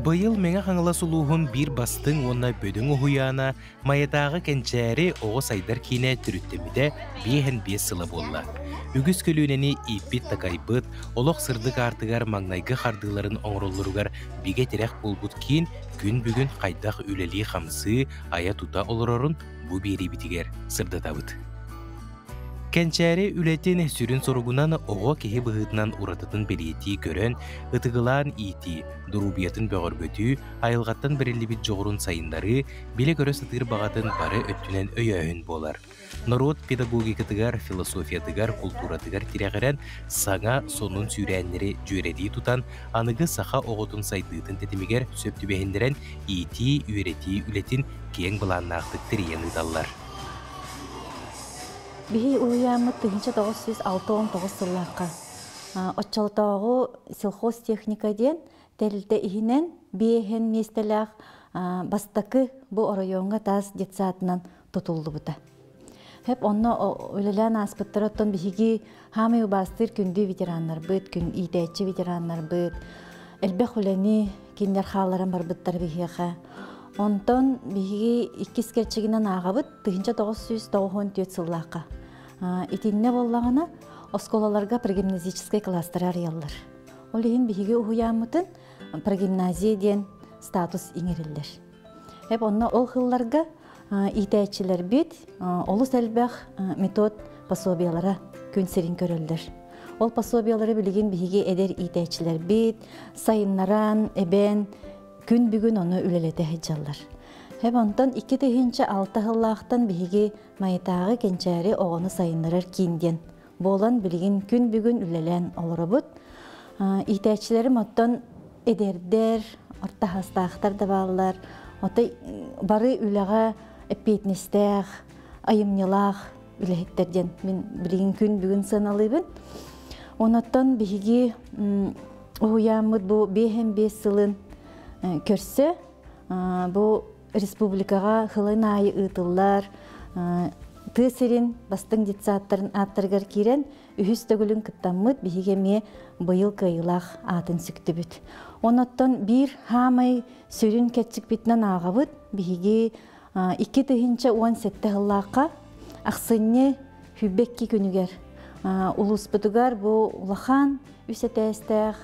Быйыл Мэҥэ Хаҥалас улууһун биир бастыҥ уонна бөдөҥ уһуйаана Майатааҕы Кэнчээри оҕо сайдар киинэ төрүттэммитэ 55 сыла буолла. Үгүс көлүөнэни ииппит-такайбыт, олох сырдык аартыгар маҥнайгы хардыыларын оҥороллоругар бигэ тирэх буолбут киин күн бүгүн хайдах үлэлии-хамсыы, айа-тута олорорун бу биэриибитигэр сырдатабыт. Кэнчээри үлэтин сүрүн соругунан оҕо киһи быһыытынан уратытын бэлиэтии көрөн, ытыгылаан иитии, доруобуйатын бөҕөргөтүү, айылҕаттан бэриллибит дьоҕурун сайыннарыы, билэ-көрө сатыыр баҕатын бары өттүнэн өйөөһүн буолар. Норуот педагогикатыгар, философиятыгар, култууратыгар тирэҕирэн саҥа, сонун сүүрээннэри дьүөрэлии тутан, аныгы саха оҕотун сайдыытын тэтимигэр сөп түбэһиннэрэн иитии, үөрэтии үлэтин киэҥ былааннаахтык тэрийэн ыыталлар. Биһи уһуйааммыт 1969 сыллаахха оччотооҕу сельхозтехника диэн тэрилтэ иһинэн биэһин миэстэлээх бастакы бу оройуоҥҥа таас детсадынан тутуллубута. Хэп онно үлэлээн ааспыттар оттон биһиги хаамай убаастыыр күндү ветераннарбыт, күн иитээччи ветераннарбыт элбэх үлэни кинилэр хаалларан барбыттар биһиэхэ. Онтон биһиги иккис кэрчигинэн ааҕабыт 1994 сыллаахха. Итиннэ буоллаҕына оскуолаларга прогимназическай класстары арыйаллар. Ол иһин биһиги уһуйааммытын прогимназия диэн статус иҥэриллэр. Эп онно ол сылларга иитээччилэрбит олус элбэх метод пособиялара күн сирин көрөллөр. Ол пособиялары билигин биһиги эдэр иитээччилэрбит сайыннаран, эбэн, күн бүгүн ону үлэлэтэ сылдьаллар. Хэп онтон 2006 сыллаахтан биһиги Майытааҕы Кэнчээри оҕону сайыннарар киин диэн буолан билигин күн бүгүн үлэлээн олоробут. Иитээччилэрим оттон эдэрдэр, орто саастаахтар да бааллар. Отой бары үлэҕэ эппиэтинэстээх, айымньылаах үлэһиттэр диэн мин билигин күн бүгүн сыаналыыбын. Онуттан биһиги уһуйааммыт бу 55 сылын көрсө бу республикаҕа сылын аайы ыытыллар тыа сирин бастыҥ детсадтарын ааттарыгар киирэн үһүс төгүлүн кыттаммыт биһиги эмиэ быйыл кыайыылаах аатын сүктүбүт. Оноттон биир хаамай сүрүн кэрчикпитинэн ааҕабыт биһиги 2017 сыллаахха ахсынньы 22 күнүгэр улууспутугар бу улахан үс этээстээх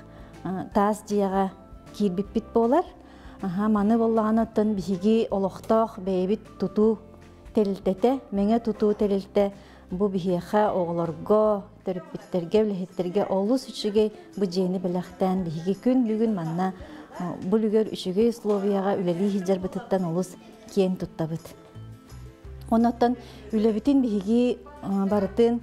таас дьиэҕэ киирбиппит буолар. Аха, маны буоллаҕына оттон биһиги олохтоох бэйэбит тутуу тэрилтэтэ, Мэҥэ тутуу тэрилтэ бу биһиэхэ оҕолорго, төрөппүттэргэ, үлэһиттэргэ олус үчүгэй бу дьиэни бэлэхтээн биһиги күн бүгүн манна бу үлүгэр үчүгэй условияҕа үлэлии сылдьарбытыттан олус киэн туттабыт. Оннуттан үлэбитин биһиги барытын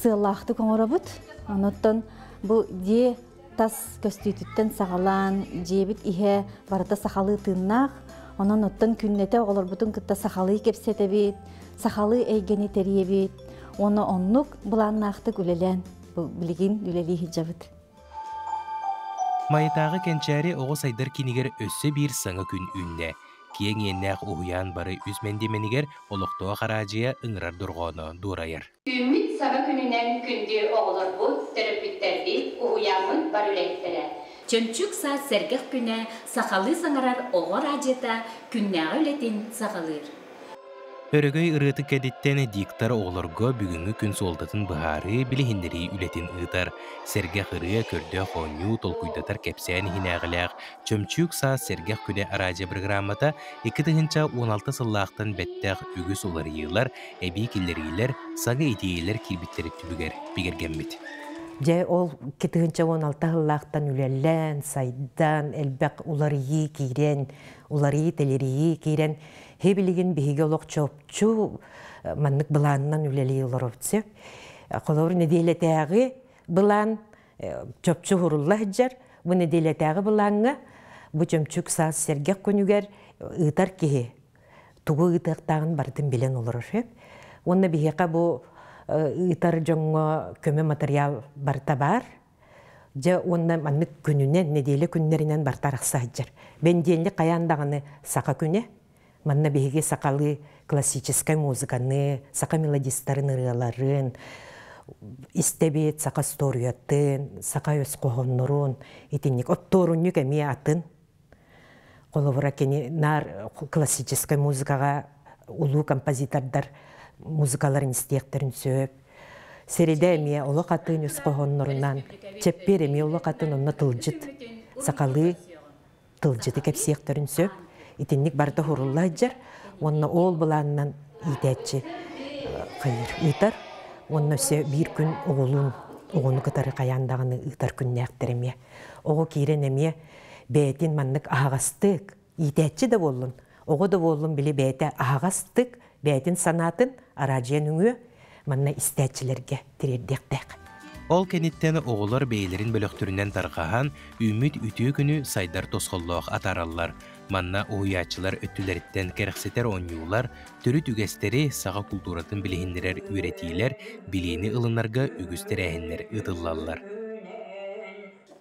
сыаллаахтык оҥоробут. Онуттан бу дьиэ тас көстүүтүттэн саҕалаан дьиэбит иһэ барыта сахалыы тыыннаах. Онон оттон күннэтэ оҕолорбутун кытта сахалыы кэпсэтэбит, сахалыы эйгэни тэрийэбит. Уонна оннук былааннаахтык үлэлээн билигин үлэлии сылдьабыт. Майатааҕы Кэнчээри оҕо сайдар киинигэр өссө биир саҥа күн үүннэ. Киэҥ иэннээх уһуйаан бары үс мэндиэмэнигэр олохтоох араадьыйа ыҥырар дорҕооно дуорайар. Үүммүт саҥа күнүнэн күндү оҕолорбут, төрөппүттэрбит, уһуйааммыт бар үлэһиттэрэ! Чөмчүүк саас сэргэх күнэ сахалыы саҥарар оҕо араадьыйата күннээҕи үлэтин саҕалыыр. Өрөгөй ырыаты кэдиттэн диктор оҕолорго бүгүҥҥү күн суолтатын быһаарыы, билиһиннэрии үлэтин ыытар. Сэргэх ырыа, көрдөөх оонньуу, толкуйдатар кэпсээн иһинээҕилээх Чөмчүүк саас сэргэх күнэ араадьыйа бырагыраамата 2016 сыллаахтан бэттэх үгүс уларыйыылар, эбии киллэриилэр, саҥа идиэйэлэр киирбиттэрин түмүгэр бигэргэммит. Дьэ, ол 2016 сыллаахтан үлэлээн, сайдан, элбэх уларыйыы киирэн, уларыйыы-тэлэрийии киирэн, билигин биһиги олох чопчу маннык былаанынан үлэлии олоробут сөп. Холобур, нэдиэлэтээҕи былаан чопчу уһурулла сылдьар. Бу нэдиэлэтээҕи былааҥҥа бу чөмчүк саас сэргэх күнүгэр ыытар киһи тугу ыытыахтааҕын барытын билэн олорор сөп. Уонна биһиэхэ бу ыытар дьоҥҥо көмө материал барыта баар. Дьэ уонна маннык күнүнэн, нэдиэлэ күннэринэн барыта арахса сылдьар. Бэндиэнньик хайаан даҕаны саха күнэ. Манна биһиги сахалыы классическай музыканы, саха мелодистарын ырыаларын истэбит, саха историятын, саха өс хоһооннорун итинник оттуорунньук эмиэ атын. Холобура кини наар классическай музыкаҕа улуу композитордар музыкаларын истиэхтэрин сөп. Сирэдэ эмиэ олох атын үс хоһооннорунан, чэппиэр эмиэ олох атын онно тылдьыт, сахалыы тылдьыты кэпсиэхтэрин сөп. Итинник барыта хурулла сылдьар уонна ол былаанынан иитээччи хайыр ыытар. Уонна өссө биир күн оҕолуун оҕону кытары хайаан даҕаны ыытар күннээхтэр эмиэ. Оҕо киирэн эмиэ бэйэтин маннык аһаҕастык, иитээччи да буоллун, оҕо да буоллун били бэйэтэ аһаҕастык бэйэтин санаатын араадьыйа нөҥүө манна истээччилэргэ тириэрдиэхтээх. Ол кэнниттэн оҕолор бэйэлэрин бөлөхтөрүнэн тарҕаһан, үүммүт үтүө күнү сайдар тосхоллоох атаараллар. Манна уһуйааччылар өттүлэриттэн кэрэхсэтэр оонньуулар, төрүт үгэстэри, саха култууратын билиһиннэрэр үөрэтиилэр, билиини ылынарга үгүс тэрээһиннэр ыытыллаллар.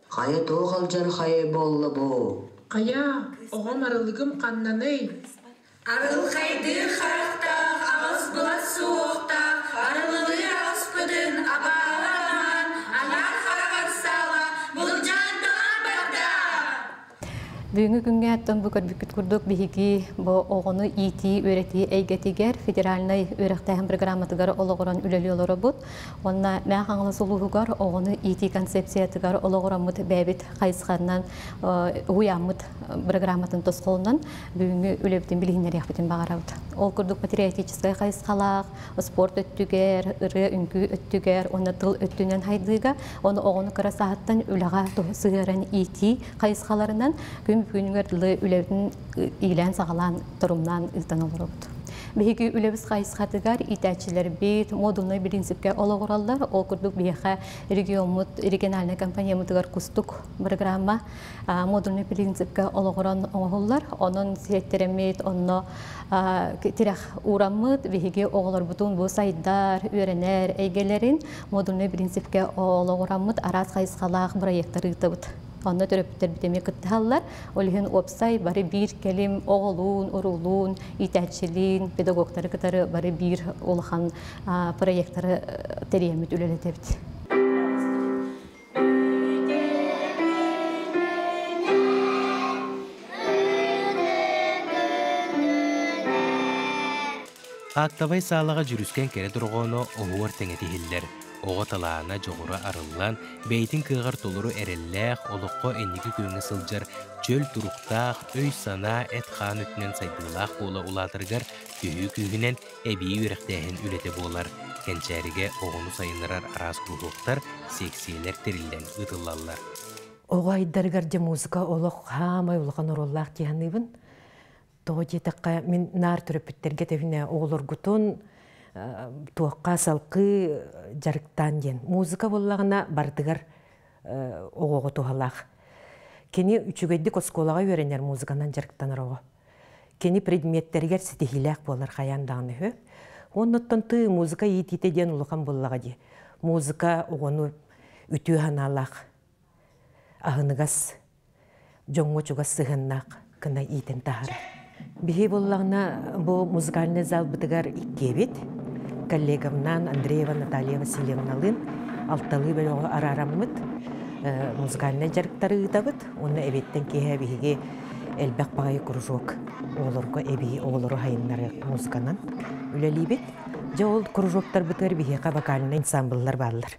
Хайа туох алдьархайа буолла бу? Хайа, оҕом арылыгым ханнаный? Арылхайдыыр харахтаах, аҕыс былас суһуохтаах, арылылыыр аҕыспытын абааһы атамаан, аҥаар хараҕар саала былдьаан таҥан барда. Бүгүҥҥү күҥҥэ оттон бу көрбүккүт курдук биһиги бу оҕону иитии, үөрэтии эйгэтигэр федеральнай үөрэхтээһин программатыгар олоҕуран үлэлии олоробут. Уонна Мэҥэ Хаҥалас улууһугар оҕону иитии концепциятыгар олоҕураммыт бэйэбит хайысханан уһуйааммыт программатын тосхолунан бүгүҥҥү үлэбитин билиһиннэриэхпитин баҕарабыт. Ол курдук патриотическай хайысхалаах, спорт өттүгэр, ырыа-үҥкүү өттүгэр уонна тыл өттүнэн хайдыыга, ону оҕону кыра сааһыттан үлэҕэ сыһыаран иитии хайысхаларынан күн бүгүнүгэр дылы үлэбитин иилээн-саҕалаан, торумнаан ыытан олоробут. Биһиги үлэбит хайысхатыгар иитээччилэрбит модульнай принципкэ олоҕураллар. Ол курдук биһиэхэ региоммут региональнай компаниябытыгар Кустук программа модульнай принципкэ олоҕуран оҥоһуллар. Онон сиэттэрэммит, онно тирэх уураммыт биһиги оҕолорбутун бу сайдар, үөрэнэр эйгэлэрин модульнай принципкэ олоҕураммыт араас хайысхалаах бырайыактары ыытабыт. Онно төрөппүттэрбит эмиэ кыттыһаллар. Ол иһин уопсай бары биир кэлим оҕолуун, уруулуун, иитээччилиин, педагогтары кытары бары биир улахан проекттары тэрийэммит үлэлэтэбит. Актовай саалаҕа дьүрүскэн кэрэ дорҕооно оһуор тэҥэ тиһиллэр. Оҕо талаана, дьоҕура арыллан, бэйэтин кыаҕар толору эрэллээх, олоххо инники күөҥҥэ сылдьар чөл туруктаах, өй-санаа, эт-хаан өттүнэн сайдыылаах буола улаатарыгар төһүү күүһүнэн эбии үөрэхтээһин үлэтэ буолар. Кэнчээригэ оҕону сайыннарар араас куруһуоктар, сиэксийэлэр тэриллэн ыытыллаллар. Оҕо айдарыгар дьэ музыка олох хаамай улахан оруоллаах дии саныыбын. Тоҕо диэтэххэ, мин наар төрөппүттэргэ тэбинэ оҕолоргутун туохха салкыы дьарыктаан диэн. Музыка буоллаҕына барытыгар оҕоҕо туһалаах. Кини үчүгэйдик оскуолаҕа үөрэнэр музыканан дьарыктанар оҕо. Кини предметтэригэр ситиһиилээх буолар хайаан даҕаны үһү. Оннуттан тыы музыка иитиитэ диэн улахан буоллаҕа дии. Музыка оҕону үтүө санаалаах, аһыныгас, дьоҥҥо чугас сыһыаннаах гына иитэн таһаарар. Биһи буоллаҕына бу музыкальнай залбытыгар иккиэбит коллегамнаан Андреева Наталья Васильевналыын алталыы бөлөҕү араараммыт музыкальнай дьарыктары ыытабыт уонна эбиэттэн киэһэ биһиги элбэх баҕайы кружок оҕолорго эбии оҕолору сайыннары музыканан үлэлиибит. Дьэ ол кружоктарбытыгар биһиэхэ вокальнай ансамбллар бааллар.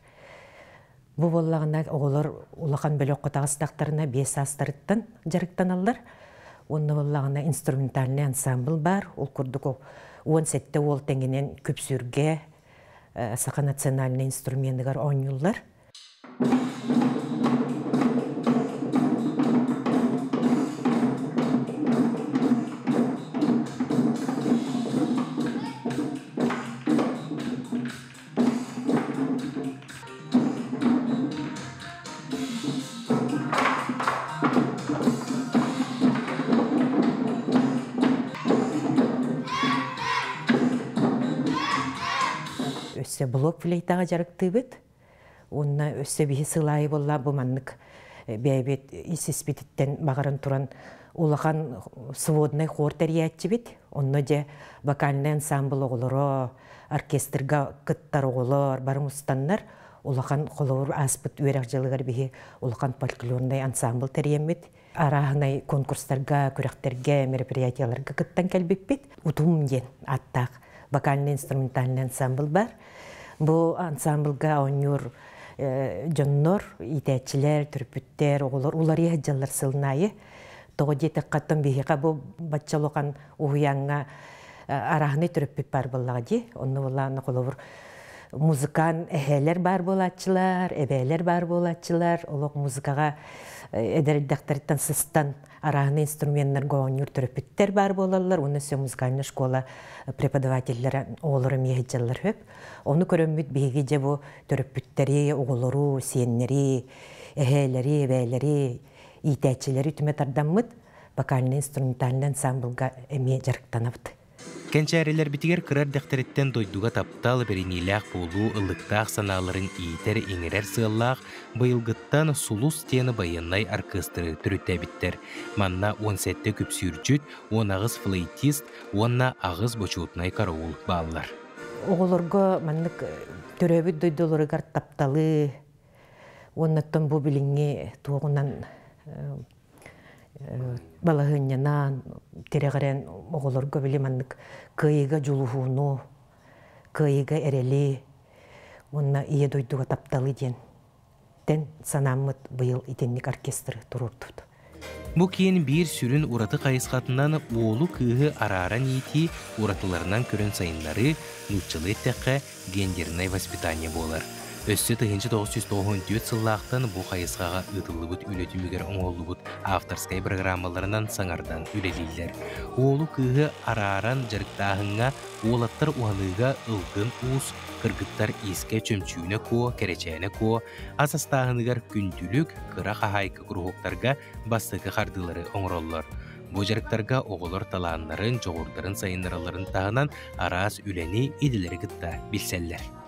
Бу буоллаҕына оҕолор улахан бөлөххө таҕыстахтарына 5 саастарыттан дьарыктаналлар. Уонна буоллаҕына инструментальный ансамбль баар. Ол курдук 17 уол тэҥинэн күпсүүргэ саха национальнай инструменыгар оонньууллар. Өссө блок флейтаҕа дьарыктыыбыт. Уонна өссө биһи сыл аайы буолла бу маннык бэйэбит ис испититтэн баҕаран туран улахан своднай хор тэрийээччибит. Онно дьэ вокальнай ансамбль оҕолоро, оркестрга кыттар оҕолор бары мустаннар улахан холобур ааспыт үөрэх дьылыгар биһи улахан фольклорнай ансамбль тэрийэммит. Арааһынай конкурстарга, күрэхтэргэ, мероприятияларга кыттан кэлбиппит. Утум диэн ааттаах вокальный-инструментальный ансамбль бар. Бу ансамблга оонньуур дьоннор, иитээччилэр, төрөппүттэр, оҕолор уларыйа сылдьаллар сылын аайы. Тоҕо диэтэххэ, биһиэхэ бу бачча улахан уһуйааҥҥа арааһынай төрөппүт баар буоллаҕа дии. Онно буоллаҕына холобур музыкант эһээлэр баар буолааччылар, эбээлэр баар буолааччылар, олох музыкаҕа эдэр эрдэхтэриттэн сыстан арааһынай инструменнарга оонньуур төрөппүттэр баар буолаллар уонна все музыкальная школа преподавателлэрэ оҕолоро эмиэ сылдьаллар сөп. Ону көрөммүт биһиги дьэ бу төрөппүттэри, оҕолору, сиэннэри, эһээлэри, эбээлэри, иитээччилэри түмэ тардаммыт вокальный-инструментальный ансамблга эмиэ дьарыктанабыт. Кэнчээрилэрбитигэр кыра эрдэхтэриттэн дойдуга таптал, бэриниилээх буолуу ыллыктаах санааларын иитэр, иҥэрэр сыаллаах быйылгыттан «Сулус» диэн байыаннай аркыастыры төрүттээбиттэр. Манна 17 күпсүүрдьүт, 18 флейтист уонна аҕыс бочуотунай караул бааллар. Оҕолорго маннык төрөөбүт дойдуларыгар тапталы уоннаттан бу билиҥҥи туоҕунан балаһыанньанан тирэҕирэн оҕолорго били маннык кыайыыга дьулуһууну, кыайыыга эрэли уонна ийэ дойдуга тапталы диэн тэн санааммыт быйыл итинник оркестры туруордубут. Бу киин биир сүрүн ураты хайысхатынан уолу-кыыһы арааран иитии, уратыларынан көрөн сайыннарыы, нууччалыы эттэххэ, гендернай воспитание буолар. Өссө 1994 сыллаахтан бу хайысхаҕа ыытыллыбыт үлэ түмүгэр оҥоһуллубут авторскай программаларынан саҥардан үлэлииллэр. Уолу-кыыһы арааран дьарыктааһыҥҥа уолаттар уһаныыга ылгын уус, кыргыттар иискэ чөмчүүнэ куо, кэрэчээнэ куо, ас астааһыныгар күндүлүк, кыра хаһаайка куруһуоктарга бастакы хардыылары оҥороллор. Бу дьарыктарга оҕолор талааннарын, дьоҕурдарын сайыннаралларын таһынан араас үлэни, идэлэри кытта билсэллэр.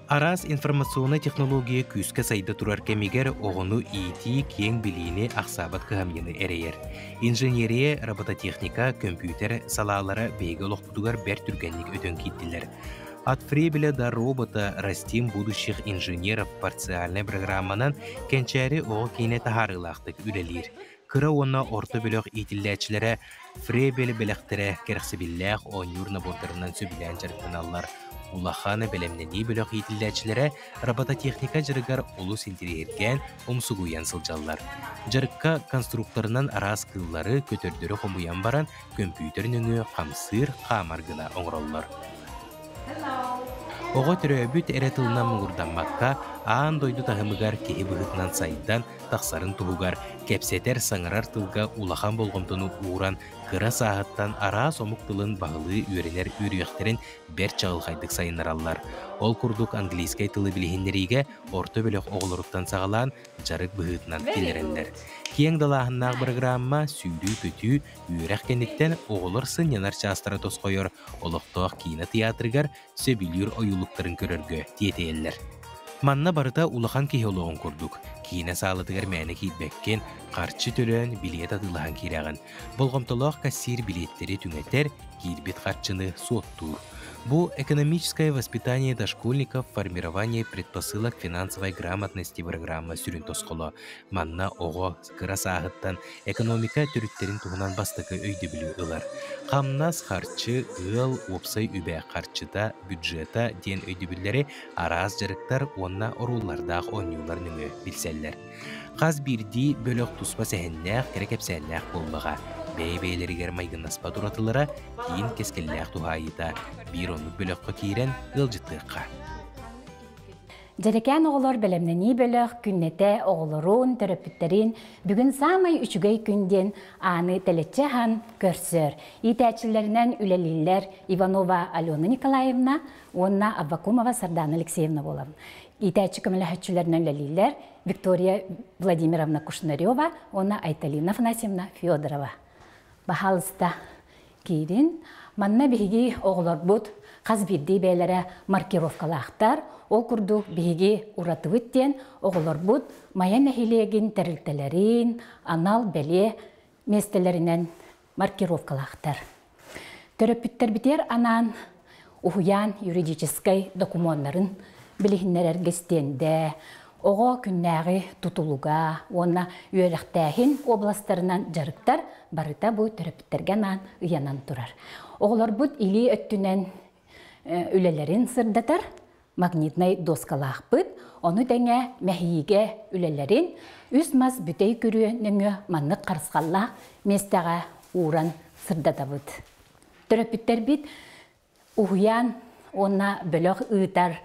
Араас информационнай технология күүскэ сайда турар кэмигэр оҕону иитии киэҥ билиини ахсаабат кыһамньыны эрэйэр. Инженерия, робототехника, көмпүүтэр салаалара биһиги олохпутугар бэрт түргэнник өтөн киирдилэр. От Фребеля до робота растим будущих инженеров парциальнай программанан Кэнчээри оҕо киинэ таһаарыылаахтык үлэлиир. Кыра уонна орто бөлөх иитиллээччилэрэ Фребель бэлэхтэрэ кэрэхсэбиллээх оонньуур набордарынан сөбүлээн дьарыктаналлар. Улахан бэлэмнэнии бөлөх иитиллээччилэрэ робототехника дьарыгар олус интэриэһиргээн, умсугуйан сылдьаллар. Дьарыкка конструкторынан араас кыыллары, көтөрдөрү хомуйан баран, көмпүүтэр нөҥүө хамсыыр, хаамар гына оҥороллор. Оҕо төрөөбүт эрэ тылынан муҥурдаммакка, аан дойду таһымыгар киһи быһыытынан сайдан тахсарын туһугар кэпсэтэр, саҥарар тылга улахан болҕомтону ууран, кыра сааһыттан араас омук тылын баһылыы үөрэнэр үөрүйэхтэрин бэрт чаҕылхайдык сайыннараллар. Ол курдук английскай тылы билиһиннэриигэ орто бөлөх оҕолоруттан саҕалаан дьарык быһыытынан киллэрэллэр. Киэҥ далааһыннаах бырагыраамма сүүрүү-көтүү, үөрэх кэнниттэн оҕолор сынньанар чаастара тосхойор олохтоох киинэ тыйаатырыгар сөбүлүүр ойуулуктарын көрөргө тиэтэйэллэр. Манна барыта улахан киһи олоҕун курдук, киинэ саалатыгар мээнэ киирбэккин, харчы төлөөн билиэт атыылаһан киирэҕин. Болҕомтолоох кассир билиэттэри түҥэтэр, киирбит харчыны суоттуур. Бу «Экономическое воспитание дошкольников. Формирование предпосылок финансовой грамотности» программа сүрүн тосхоло. Манна оҕо кыра сааһыттан экономика төрүттэрин туһунан бастакы өйдөбүлү ылар. Хамнас, харчы, ыал, уопсай үбэ, харчыта, бюджета диэн өйдөбүллэри араас дьарыктар уонна орууллардаах оонньуулар нөҥүө билсэллэр. Хас биирдии бөлөх туспа сэһэннээх, кэрэ кэпсээннээх буоллаҕа. Бэйэ-бэйэлэригэр майгыннаспат уратылара киин кэскиллээх туһаайыыта биир оннук бөлөххө киирэн ыалдьыттыахха. Дьэрэкээн оҕолор бэлэмнэнии бөлөх күннэтэ оҕолорун, төрөппүттэрин бүгүн саамай үчүгэй күн диэн ааны тэлэччи аһан көрсөр. Иитээччилэринэн үлэлииллэр Иванова Алена Николаевна уонна Аввакумова Сардана Алексеевна буолабын. Иитээччи көмөлөһөччүлэринэн үлэлииллэр Виктория Владимировна Кушнарева уонна Айталина Афанасьевна Федорова. Баһаалыста киирин. Манна биһиги оҕолорбут хас биирдии бэйэлэрэ маркировкалаахтар. Ол курдук биһиги уратыбыт диэн оҕолорбут Майа нэһилиэгин тэрилтэлэрин анал бэлиэ миэстэлэринэн маркировкалаахтар. Төрөппүттэрбитигэр анаан уһуйаан юридическай докумуоннарын билиһиннэрэргэ истиэндэ, Оҕо күннээҕи тутулуга уонна үөрэхтээһин областарынан дьарыктар барыта бу төрөппүттэргэ анаан ыйанан турар. Оҕолорбут илии өттүнэн үлэлэрин сырдатар магнитнай доскалаахпыт, ону тэҥэ мэһиигэ үлэлэрин үс мас бүтэй күрүө нөҥүө маннык харысхаллаах миэстэҕэ ууран сырдатабыт. Төрөппүттэрбит уһуйаан уонна бөлөх ыытар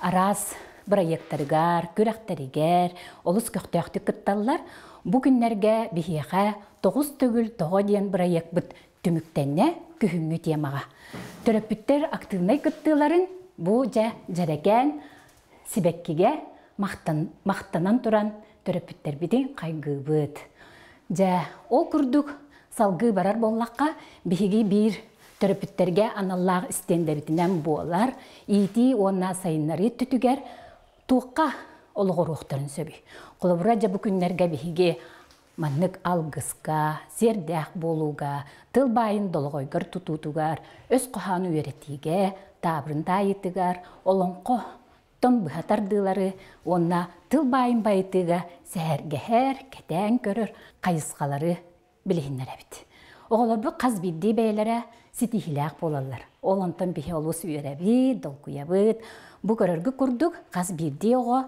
араас бырайыактарыгар, күрэхтэригэр олус көхтөөхтүк кытталлар. Бу күннэргэ биһиэхэ тоҕус төгүл тоҕо диэн бырайыакпыт түмүктэннэ күһүҥҥү темаҕа. Төрөппүттэр активнай кыттыыларын бу дьэ дьэрэкээн сибэккигэ махтанан туран төрөппүттэрбитин хайгыыбыт. Дьэ, ол курдук салгыы барар буоллахха, биһиги биир төрөппүттэргэ аналлаах истиэндэбитинэн буолар иитии уонна сайыннарыы өттүтүгэр туохха олоҕуруохтарын сөбүй? Холобура, дьэ бу күннэргэ биһиги маннык алгыска, сиэрдээх буолууга, тыл баайын долоҕойгор тутуутугар, өс хоһоону үөрэтиигэ, таабырын таайыытыгар, олоҥхо тон быһа тардыылары уонна тыл баайын байытыыга сэһэргэһэр, кэтээн көрөр хайысхалары билиһиннэрэбит. Оҕолорбут хас биирдии бэйэлэрэ ситиһиилээх буолаллар. Ол онтон биһи олус үөрэбит, долгуйабыт. Бу көрөргүт курдук хас биирдии оҕо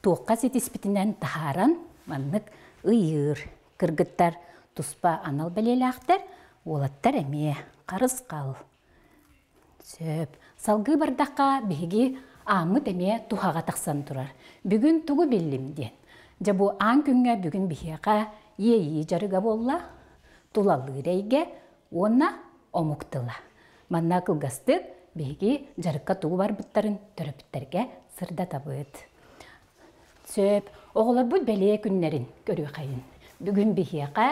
туохха ситиспитинэн таһааран маннык ыйыыр. Кыргыттар туспа анал бэлиэлээхтэр, уолаттар эмиэ харысхал. Сөп. Салгыы бардахха биһиги ааммыт эмиэ туһаҕа тахсан турар. Бүгүн тугу биллим диэн. Дьэ бу аан күҥҥэ бүгүн биһиэхэ иэйии дьарыга буолла, тулалыыр эйгэ уонна омук тыла. Манна кылгастык биһиги дьарыкка тугу барбыттарын төрөппүттэргэ сырдатабыт. Сөп. Оҕолорбут бэлиэ күннэрин көрүөхэйин. Бүгүн биһиэхэ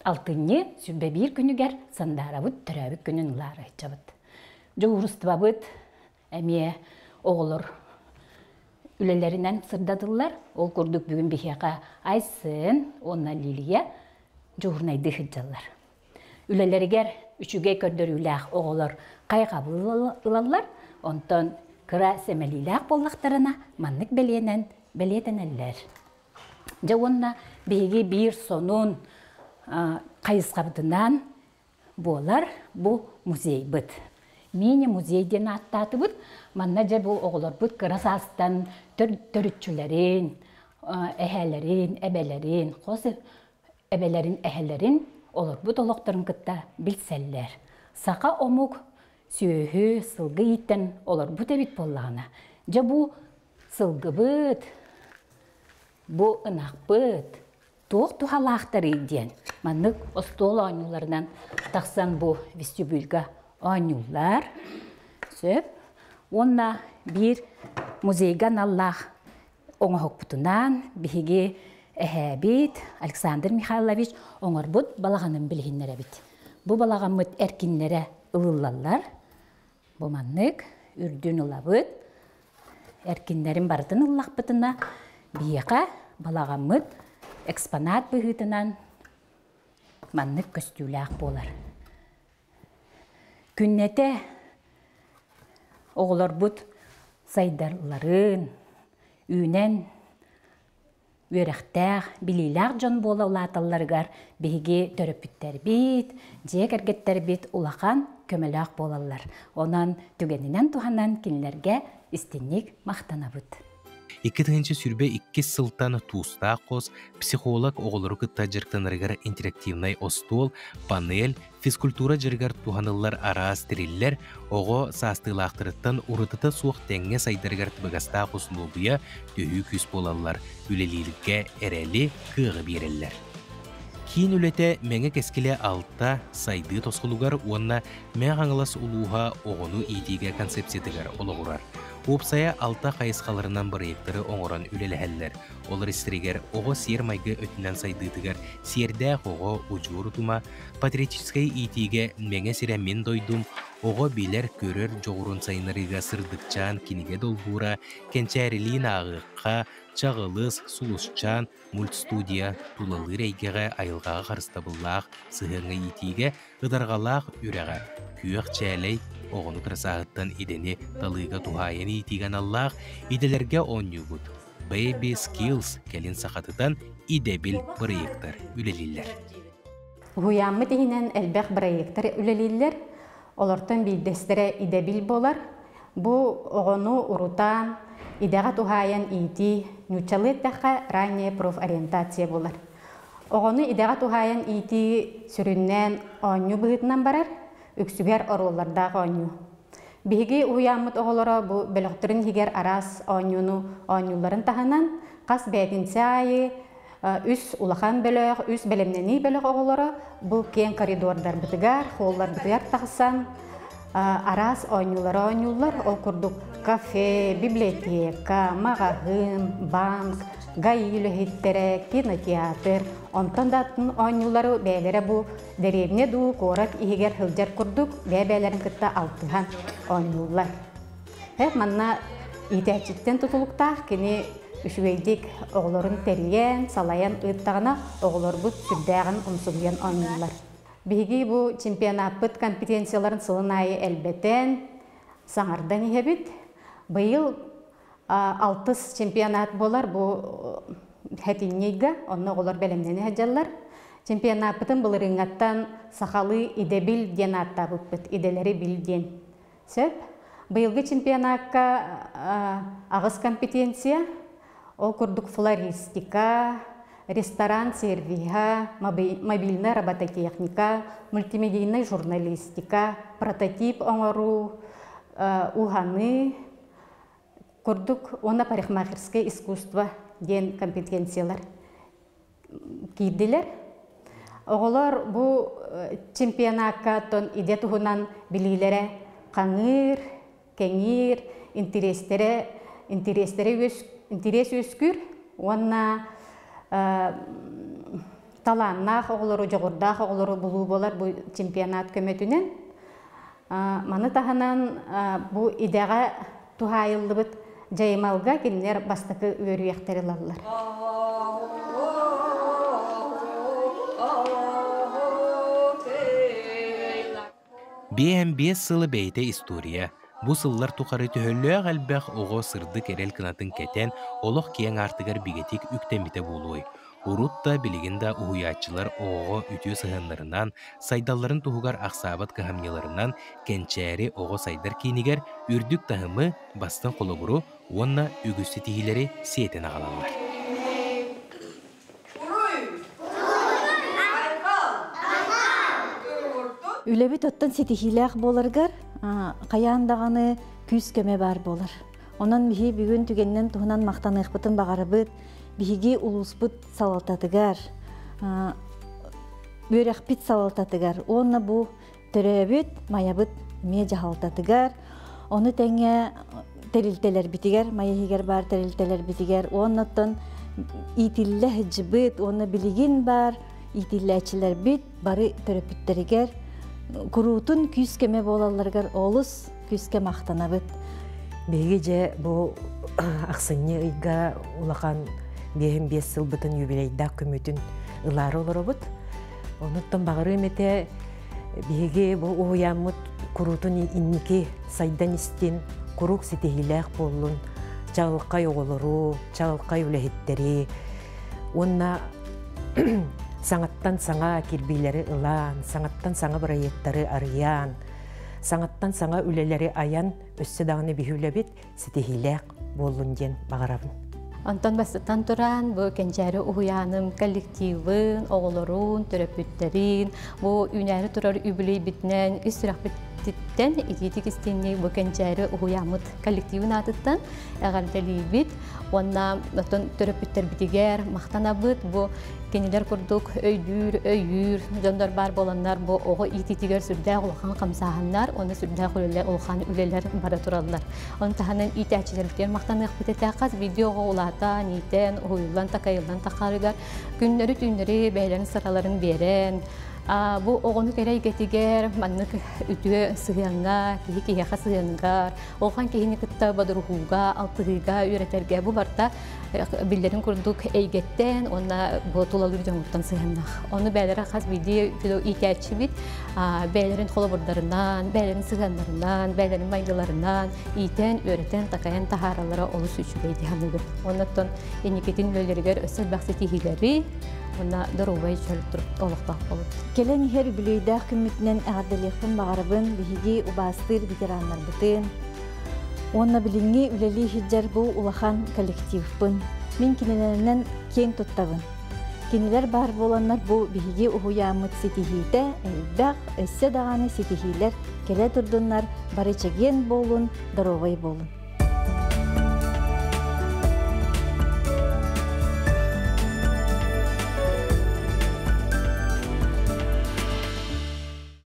алтынньы 21 күнүгэр Сандаарабыт төрөөбүт күнүн ылаары сылдьабыт. Дьуһуурустубабыт эмиэ оҕолор үлэлэринэн сырдатыллар. Ол курдук бүгүн биһиэхэ Айсен уонна Лилия дьуһуурунайдыы сылдьаллар. Үлэлэригэр үчүгэй көрдөрүүлээх оҕолор хайҕабыл ылаллар, онтон кыра сэмэлиилээх буоллахтарына маннык бэлиэнэн бэлиэтэнэллэр. Дьэ уонна биһиги биир сонун хайысхабытынан буолар бу музейбыт. Мини-музей диэн ааттаатыбыт. Манна дьэ бу оҕолорбут кыра саастан төрүччүлэрин, эһээлэрин, эбэлэрин, хос эбэлэрин, эһэлэрин олорбут олохторун кытта билсэллэр. Саха омук сүөһү, сылгы ииттэн олорбут эбит буоллаҕына, дьэ бу сылгыбыт, бу ынахпыт туох туһалаахтарый диэн маннык остуол оонньууларынан тахсан бу вестибюльга оонньууллар. Сөп. Уонна биир музейга аналлаах оҥоһукпутунан биһиги эһээбит Александр Михайлович оҥорбут балаҕанын билиһиннэрэбит. Бу балаҕаммыт эркиннэрэ ылыллаллар. Бу маннык үрдүн ылабыт. Эркиннэрин барытын ыллахпытына биһиэхэ балаҕаммыт экспонат быһыытынан маннык көстүүлээх буолар. Күннэтэ оҕолорбут сайдалларын, үүнэн үөрэхтээх, билиилээх дьон буола улааталларыгар биһиги төрөппүттэрбит, дьиэ кэргэттэрбит улахан көмөлөөх буолаллар. Онон түгэнинэн туһанан кинилэргэ истинник махтанабыт. 2022 сылтан туустаах хос психолог оҕолору кытта дьарыктанарыгар интерактивнай остуол, панель, физкультура дьарыгар туһаныллар араас тэриллэр оҕо саастыылаахтарыттан уратыта суох тэҥҥэ сайдарыгар табыгастаах усулуобуйа, төһүү күүс буолаллар, үлэлииргэ эрэли, кыаҕы биэрэллэр. Киин үлэтэ Мэҥэ кэскилэ алта сайдыы тосхолугар уонна Мэҥэ Хаҥалас улууһа оҕону иитиигэ концепциятыгар олоҕурар. Уопсайа алта хайысхаларынан бырайыактары оҥорон үлэлэһэллэр. Олор истэригэр оҕо сиэр-майгы өттүнэн сайдыытыгар сиэрдээх оҕо удьуор утума, патриотическай иитиигэ Мэҥэ сирэ мин дойдум, оҕо билэр-көрөр дьоҕурун сайыннарыыга сырдыкчаан кинигэ долбуура, кэнчээрилиин ааҕыахха, чаҕылыс, сулусчаан, мультстудия, тулалыыр эйгэҕэ айылҕаҕа харыстабыллаах сыһыаҥҥа иитиигэ ытарҕалаах үрэҕэ, күөх чээлэй, Оҕону кыра сааһыттан идэни талыыга туһаайан иитиигэ аналлаах идэлэргэ оонньуубут. Baby Skills кэлин сахатытан идэбил бырайыактар үлэлииллэр. Уһуйааммыт иһинэн элбэх бырайыактар үлэлииллэр. Олортон биирдэстэрэ идэбил буолар. Бу оҕону урутаан, идэҕэ туһаайан иитии, нууччалыы эттэххэ, ранняя профориентация буолар. Оҕону идэҕэ туһаайан иитии сүрүннээн оонньуу быһыытынан барар, үксүгэр оруоллардаах оонньуу. Биһиги уһуйааммыт оҕолоро бу бөлөхтөрүн иһигэр араас оонньууну оонньуулларын таһынан, хас бээтинсэ аайы үс улахан бөлөх, үс бэлэмнэнии бөлөх оҕолоро бу киэҥ коридордарбытыгар, холларбытыгар тахсан араас оонньуулары оонньууллар. Ол курдук кафе, библиотека, маҕаһыын, банк, ГАИ үлэһиттэрэ, кинотеатр, онтон да атын оонньуулары бэйэлэрэ бу дэриэбинэ дуу, куорат иһигэр сылдьар курдук бэйэ-бэйэлэрин кытта алтыһан оонньууллар. Манна иитээччиттэн тутулуктаах кини үчүгэйдик оҕолорун тэрийэн, салайан ыыттаҕына, оҕолорбут сүрдээҕин умсугуйан оонньууллар. Биһиги бу чемпионаппыт компетенцияларын сылын аайы элбэтэн, саҥардан иһэбит. Быйыл алтыс чемпионат буолар бу хэтинньига, онно оҕолор бэлэмнэнэ сылдьаллар. Чемпионаппытын былырыыҥҥаттан сахалыы идэбил диэн ааттаабыппыт, идэлэри бил диэн. Сөп. Быйылгы чемпионакка аҕыс компетенция, ол курдук флористика, ресторан сервиһа, мобильная робототехника, мультимедийнай журналистика, прототип оҥоруу, уһаныы курдук уонна парикмахерское искусство диэн компетенциялар киирдилэр. Оҕолор бу чемпионакка тон идэ туһунан билиилэрэ хаҥыыр, кэҥиир, интириэстэрэ интириэстэрэ үөс интириэс үөскүүр уонна талааннаах оҕолору, дьоҕурдаах оҕолору булуу буолар бу чемпионат көмөтүнэн. Маны таһынан бу идэҕэ туһаайыллыбыт дьайымалга кинилэр бастакы үөрүйэхтэри ылаллар. Биэһэн биэс сылы бэйэтэ история. Бу сыллар тухары төһөлөөх элбэх оҕо сырдык эрэл кынатын кэтэн, олох киэҥ аартыгар бигэтик үктэммитэ буолуой? Урут да, билигин да уһуйааччылар оҕоҕо үтүө сыһыаннарынан, сайдалларын туһугар ахсаабат кыһамньыларынан Кэнчээри оҕо сайдар киинигэр үрдүк таһымы, бастыҥ холобуру уонна үгүс ситиһиилэри сиэтэн аҕалаллар. Үлэбит оттон ситиһиилээх буоларыгар хайаан даҕаны күүс-көмө баар буолар. Онон биһи бүгүн түгэнинэн туһунан махтаныахпытын баҕарабыт. Биһиги улууспут салалтатыгар, үөрэхпит салалтатыгар уонна бу төрөөбүт Майабыт эмиэ дьаһалтатыгар, ону тэҥэ тэрилтэлэрбитигэр, Майа иһигэр баар тэрилтэлэрбитигэр уонна оттон иитиллэ сылдьыбыт уонна билигин баар иитиллээччилэрбит бары төрөппүттэригэр куруутун күүс-көмө буолалларыгар олус күүскэ махтанабыт. Биһиги дьэ бу ахсынньы ыйга улахан биэһин биэс сылбытын юбилейдаах көмөтүн ылаары олоробут. Онуттан баҕарыам этэ биһиги бу уһуйааммыт куруутун инники сайдан истин, куруук ситиһиилээх буоллун, чаҕылхай оҕолору, чаҕылхай үлэһиттэри уонна саҥаттан саҥа кирбиилэри ылан, саҥаттан саҥа бырайыактары арыйан, саҥаттан саҥа үлэлэри айан өссө даҕаны биһи үлэбит ситиһиилээх буоллун диэн баҕарабын. Онтон бастатан туран бу Кэнчээри уһуйааным коллективын, оҕолорун, төрөппүттэрин, бу үүнээри турар үбүлүйбүтүнэн ис сүрэхпититтэн итиитик истиҥник бу Кэнчээри уһуйааммыт коллективын аатыттан эҕэрдэлиибит уонна оттон төрөппүттэрбитигэр махтанабыт бу кинилэр курдук өйдүүр, өйүүр дьоннор баар буоланнар бу оҕо иитиитигэр сүрдээх улахан хамсааһыннар уонна сүрдээх үлэлэр, улахан үлэлэр бара тураллар. Ону таһынан иитээччилэрбитигэр махтаныахпыт этэ. Хас биирдии оҕо улаатан, иитэн, уһуйуллан, такайыллан тахарыгар күннэри-түүннэри бэйэлэрин сыраларын биэрэн, Бу оҕону кэрэйгэтигэр маннык үтүө сыһыаҥҥа, киһи киһиэхэ сыһыаныгар, улахан киһини кытта бодоруһууга, алтыһыыга үөрэтэргэ бу барта биллэрин курдук эйгэттэн уонна бу тулалыыр дьоҥуттан сыһыаннаах. Ону бэйэлэрэ хас биирдии иитээччибит бэйэлэрин холобурдарынан, бэйэлэрин сыһыаннарынан, бэйэлэрин майгыларынан иитэн, үөрэтэн, такайан таһаараллара олус үчүгэй дии саныыбын. Оннуттан инникитин үлэлэригэр өссө элбэх ситиһиилэри уонна доруобай чөл олохтоох болун. Кэлэн иһэр үбүлүөйдээх күммүтүнэн эҕэрдэлиэхпин баҕарабын биһиги убаастыыр ветераннарбытын уонна билиҥҥи үлэлии сылдьар бу улахан коллективпын. Мин кинилэринэн киэн туттабын. Кинилэр баар буоланнар бу биһиги уһуйааммыт ситиһиитэ элбэх, өссө даҕаны ситиһиилэр кэлэ турдуннар, бары чэгиэн буолун, доруобай буолун.